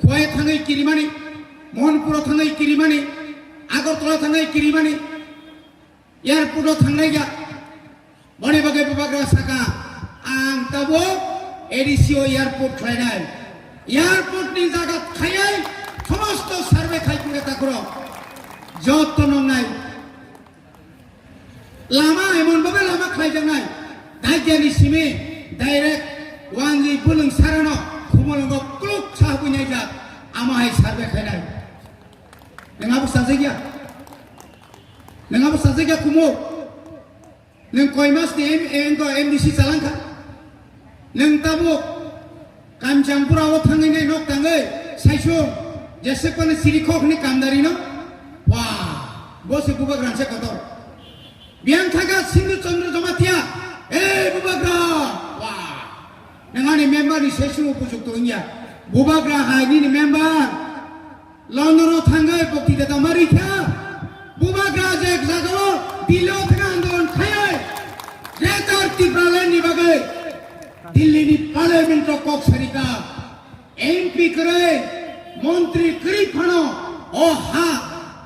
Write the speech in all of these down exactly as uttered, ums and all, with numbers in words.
Goa thangwi kirimani, Manipuro thangwi kirimani, Agartala thangwi kirimani, airport o thangnai ya. Boni bagwi bubagra saka, ang tabuk A D C o airport khlainai. Airport ni jaga khaiwi somosto survey khai kure takhurok. Jotto nongnai. Lama emon babe lama khlaijaknai. Daikyani simi direct wangwi bulung sarano khumulwngo kluk sa hubuinai jak. Ama hai survey khainai. Nang abo sajagya. Nang abo sajagya kumo. Nwng koi mas ni M-, M-, M D C chalangkha. Nwng tabuk Kamchangpura o thangwi nai nok tangwi saisung jese kono siri khok ni kamdari no. Wah, bo se bubagra se kotor. Biyang thaga Sindhu Chandra Jamatia. Ei bubagra. Wah. Nwng ani member ni saisung upojukto wngya. Bubagra hai nini member. London o thangwi bokti da tama rikha. Bubagra je jagao Delhi o thangwi andolon khayai. Greater Tipraland ni bagwi Delhi ni Parliament o kok sarika. M P kwrwi, montri kwrwi phano o ha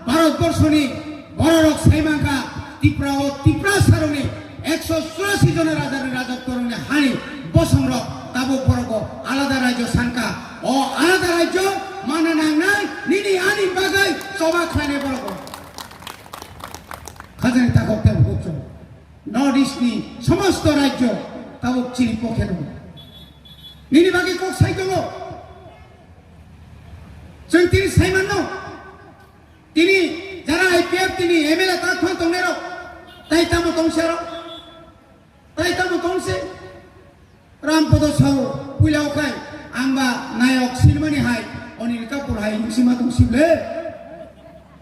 Bharat borso ni bororok saimangkha Tripura o Tiprasa rokni ekso churasi jona raja ni rajotwo rokni hani bosong rok tabuk borok o alada rajyo sanka. O alada rajyo mana nangnai nini ani bagwi choba khlainai borok o. Khajani takhok tei bukhuk chwng. North East ni somosto rajyo tabuk chini pokhe tongo. Nini bagwi kok sai tongo. Chwng tini sai manno. Tini jara I P F tini M L A ta khon tongnai rok. Tai tamo tongsi aro. Tai tamo tongsi. Rampodo sao puila okhai ang ba nayok sinimani hai Anil Kapoor hai wngsi ma tongsi ble.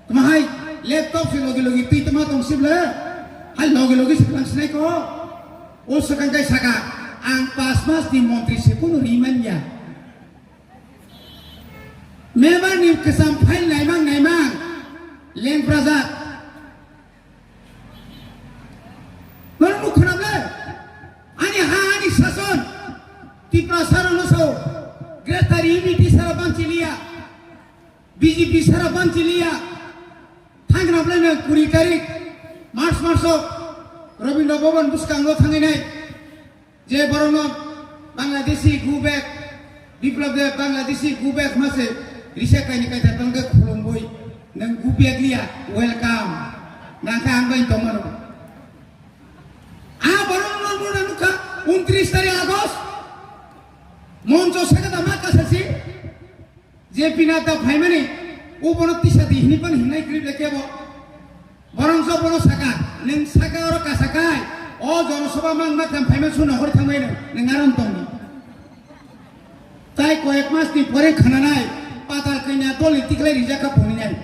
Tma hai laptop se logi logi twi tma tongsi ble. Hai logi logi se tang sinai ko. O swkang kai saka ang pas mas ni montri se kunu rimanya. Member ni kwcham file naimang naimang lengprajak. Nono khwnam le ani ha ani sason Tiprasa rok no sao Greater Unity sara banchi liya, B J P sara banchi liya. Thangra ble no kuri tarik March maso Rabindra Bhavan bwskango thangwi nai. Je borokno Bangladeshi go back, Biplab Deb Bangladeshi go back hwnma se risa kaini kaithar tongkhe khulumwi nwng go back liya, welcome. Nangkhe ang bai tongmano. A borokno mona nukha untris tarik August. Moncho sakha da ma kasasi. Je Pinata phaimani, o bono tisa di hini pan hinai krip le kebo. Borong so bono saka, nwng saka oro kasakai, o Jonosabha mang ma kam phaima suno hori thangmai nwng, nwng aron tongni. Tai koyek mas ni pore khananai, patal kanya dol ni tiklai rijak kha phunai.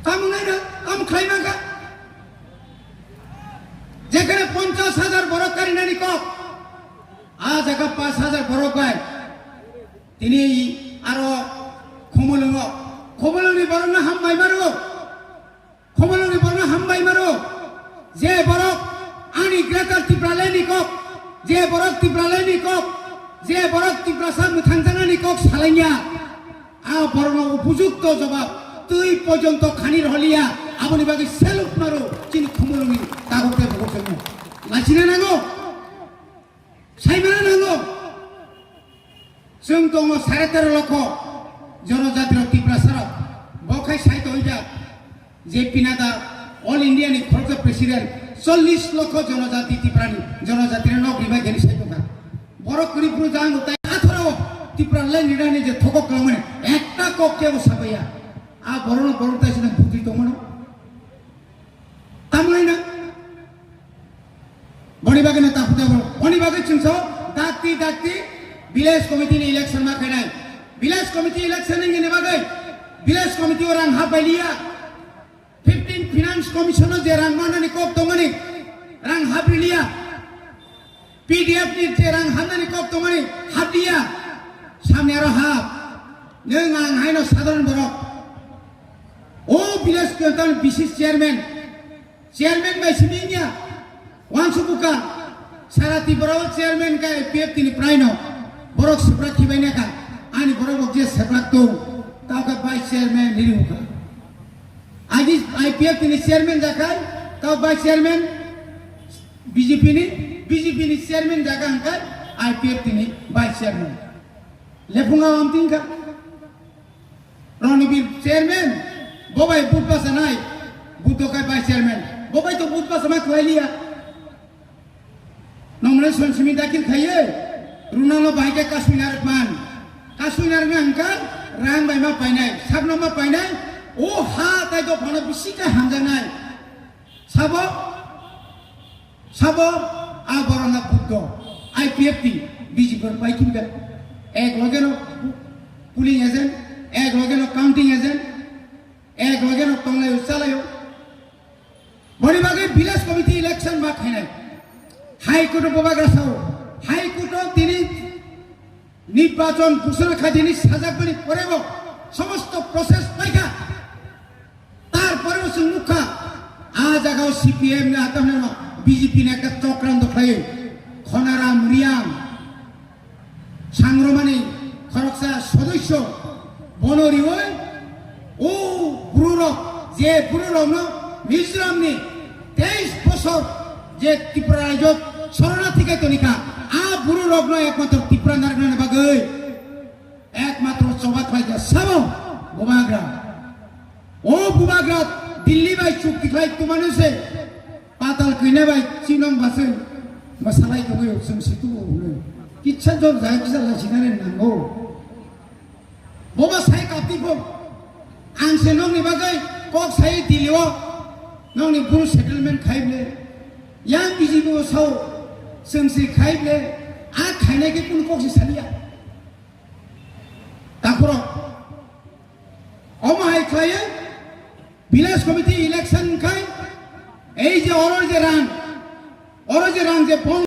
Tamo nai na, tamo khlai mangka. Jekhane ponchas hajar borok karinani kok, a jaga pas hajar borok bai. Tini aro Khumulwngo, Khumulwngni borokno hambai maro, Khumulwngni borokno hambai maro, je borok ani Greater Tipraland ni kok, je borok Tipraland ni kok, je borok Tiprasa mwthangjaknani kok salaiya, a borokno upojukto jawab twi porjonto khani roholiya, aboni bagwi salute maro chini Khumulwngni tabuk tei bukhuk songno. Lachina nango, saimana nango. Chwng tongo sare tero lokho jonojati rok Tiprasa rok. Bo khai sai tongwi jak je Pinata All India ni khoroksa president chollish lokho jonojati Tiprani jonojati rok nok ribai gani sai tongkha. Borok kwrwi phuru jang tai atharo Tipraland ni rani je thokok kwlangmani ekta kok kebo sabaiya. A borok no borok tai sina butwi tongmano. Tamlaina. Boni bagwi no takhuk takhuk. Boni bagwi chwng so dakti dakti village committee ni election ma khainai. Village committee election ni ni bagwi village committee o rang hap bai liya. Fifteen finance commission o je rang manani kok tongmani rang hap liya. P D F ni je rang hapnani kok tongmani hap liya. Samni aro hap. Nwng ang haino sadharon borok. O village committee B C chairman. Chairman bai simi wngya, wansuk buka, sara Tripura o chairman ka A P F tini prai no, borok sipra khibai naka, ani Borok je seplak tong, tao khe vice chairman riri wngkha. Agi I P F T ni chairman jakai, tao vice chairman B J P ni, B J P ni chairman jaga hwnkhe I P F T ni vice chairman. Lephunga amting kha. Ronibir chairman, bobai but basanai, but dokai vice chairman. Bobai to but basama khlai liya. Nomination simi dakil khaiye, runalo bahai khe kasui narwk man. Kasui narwkna hwnkha rang bai ma painai, sakno ma painai, o ha tai dophano bisi khe hamjaknai. Sabo, sabo a borokno Buddho, I P F T, B J P rok pai thumkha. Ek loge no polling agent, ek loge no counting agent, ek loge no tonglaio chalaio. Boni bagwi village committee election ma khainai. High Court o bubagra sao. High Court o tini nirbachon ghosona khaitini sajak bani porebo somosto process paikha. Tarporebo chwng nukha, a jagao C P M ni hatamni B J P ni ekta chokranto khlaiwi Khonaram Riang Sangromani khoroksa sodosyo bono riwi o bururok, je bururokno Mizoramni teis bosor je Tripura rajyo sorona thikai tonikha, a bururokno ekmatro Tripura narwknani bagwi ekmatro choba khlaikha sabo bubagra. O bubagra Delhi bai chukti khlai tumani se patal kwina bai chinong baswi masalai tongwi chwng situ hwnwi. Kitsa jok jai kisa lasinani nango. Boba sai kapti pho. Ang se nokni bagwi kok sai Delhi o nokni buru settlement khai ble. Yang biji bo sao chwng si khai ble. A khainai khe kun kok si saliya. Takhurok. Omo hai khlaiwi village committee election khai ei je oro je rang, oro je rang je pon